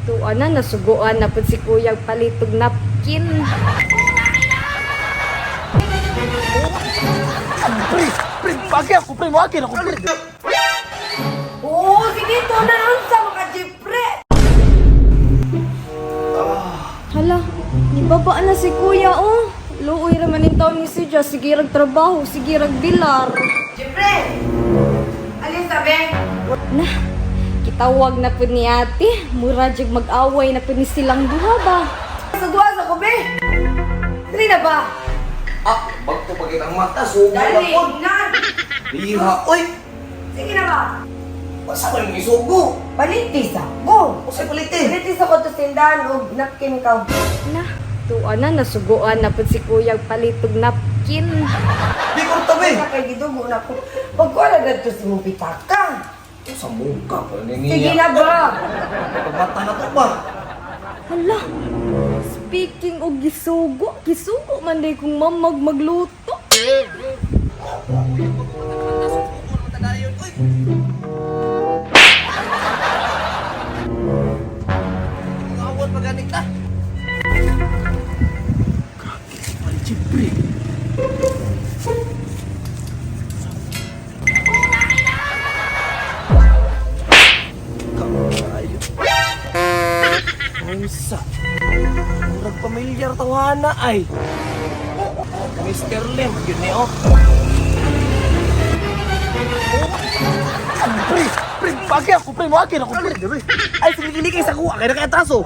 Tuwa na, nasuguan na pud si kuya palitog napkin. Pre, pre, bagay ako, pre, wagin ako, pre. Oo, sige to na unsa mga Jeffrey. Hala, nibaba na si kuya oh. Luoy raman in taon ni si Jess, sige rag trabaho, sige rag bilar. Jeffrey! Alin sabi? Na, kitawag na pud ni ate. Mura jud mag-away na pud ni silang duha ba. Sa duwa sa kubi. Dali na ba? Ah, bagto pag ang mata, sugo na Dali po. na. Liha, oy! Sige na ba? Basta mo yung isugo. Palitis ako. Usay palitin. Palitis ako to tindahan og napkin ka. Na, tuwa na, nasuguan na pud si kuya palitog napkin. Di ko tabi. Sa kay gidugo na ko. Pagkuha na gadto si mong pitaka. Sa mukha pa Sige na ba? Pagmata na to ba? Hala, speaking og gisugo, gisugo man day kong mamag magluto. Awon pa ganit ta. Pre. Unsa? Murag pamilyar tawhana ay. Mr. Lim, yun ni oh. Pre, pre, bagay ako, pre, wagin ako, pre. Ay, sumikiligay sa kuha, kaya nakatraso.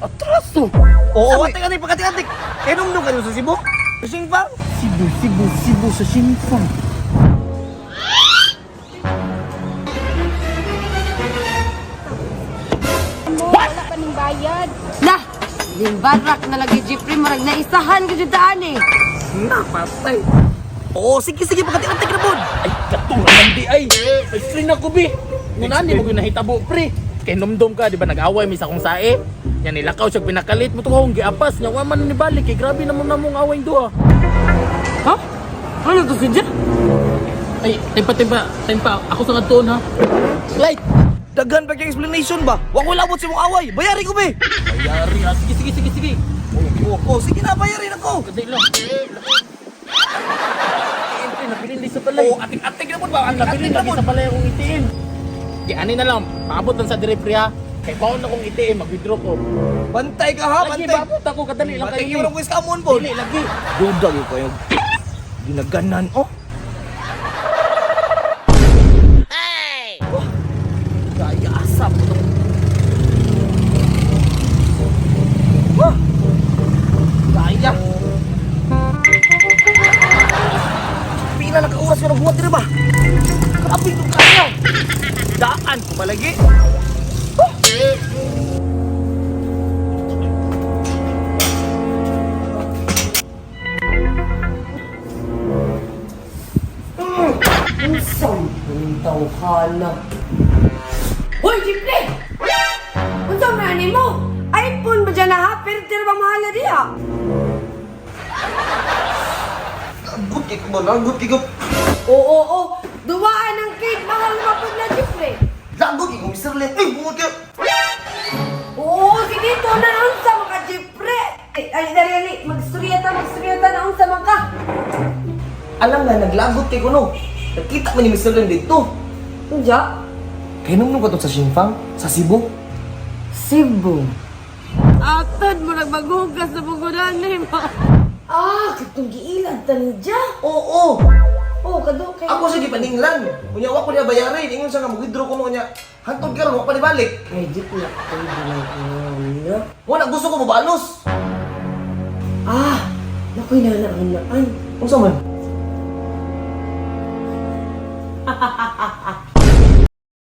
Atraso. Oo, atik atik pagkatik atik. Kaya nung nung kayo sa Cebu? Sa Singpang? Cebu, Cebu, Cebu sa Sinfang. Wala pa ning bayad. Lah, limbarak na lagi Jeffrey murag naisahan ka jud ani. Napatay. Oo, sige sige pagkatik atik na pod. Ay, katura man di ay. Explain ako bi. Ngunani mo nahitabo pre. Kay numdum ka, di ba nag-away mi sa akong sae? Nya nilakaw siya pinakalit mo to akong giapas nya wa man ni balik kay grabe naman namong away duha. Ha? Ano to si Jeff? Ay, tempa tempa, tempa. Ako sa kadtuon ha. Light. Daghan pa kay explanation ba? Wa ko labot sa imong away. Bayari ko be. Bayari ha. Sige sige sige sige. Oo, oh, sige na bayarin ako. Kadali lang. Pre, nabilin di sa balay. Oo, atik-atik na pod ba? Ang Atik-atik nabilin na lagi pod. sa balay akong itiin. Di ani na lang, paabot lang sa dire pre ha. Kay paon na kong itiin, mag-withdraw ko. Bantay ka ha, Lagi, bantay. paabot ako, kadali lang Bantay kayo. kayo ng scamon pod. Dili, lagi. Duda gyud kayo. Ginaganan oh. Hey! Oh, gaya asa po to. Wah! Gaya. Pila na ka oras ko nagbuhat diri ba? Grabe itong kaya. Daan ko palagi. Unsang tawhana. Hoy, Jeffrey! Unsa man ani mo? iPhone ba dyan na ha? Pero tira ba mahala diha? Lagot kay ko ba? Lagot kay ko. Oo, oo, oo. Duwaan ang cake. Mahal na pud na, Jeffrey. Lagot kay ko, Mr. Len. Ay, buhat kayo. Oo, sige to na unsa man ka, Jeffrey. Ay, ay, dali, dali. Magstorya ta, magstorya ta na unsa man ka. Alam na, naglagot kay ko no. Nakita man ni Mr. Len dito. Unja? Kaya nung nung sa Sinfang, sa Cebu. Cebu. Atod mo nagmagugas na bugulan ni ma. Ah, katong giilan ta ni Ja. Oo, Oh, kado kay. Ako sa gipaninglan. Unya wa ko niya bayarin. Ingon siya nga mag-withdraw ko no unya. Hantod karon wa pa ni balik. Credit na pwede lang na. Wala gusto ko mabalos. Ah, nakoy nanaan. Unsa man?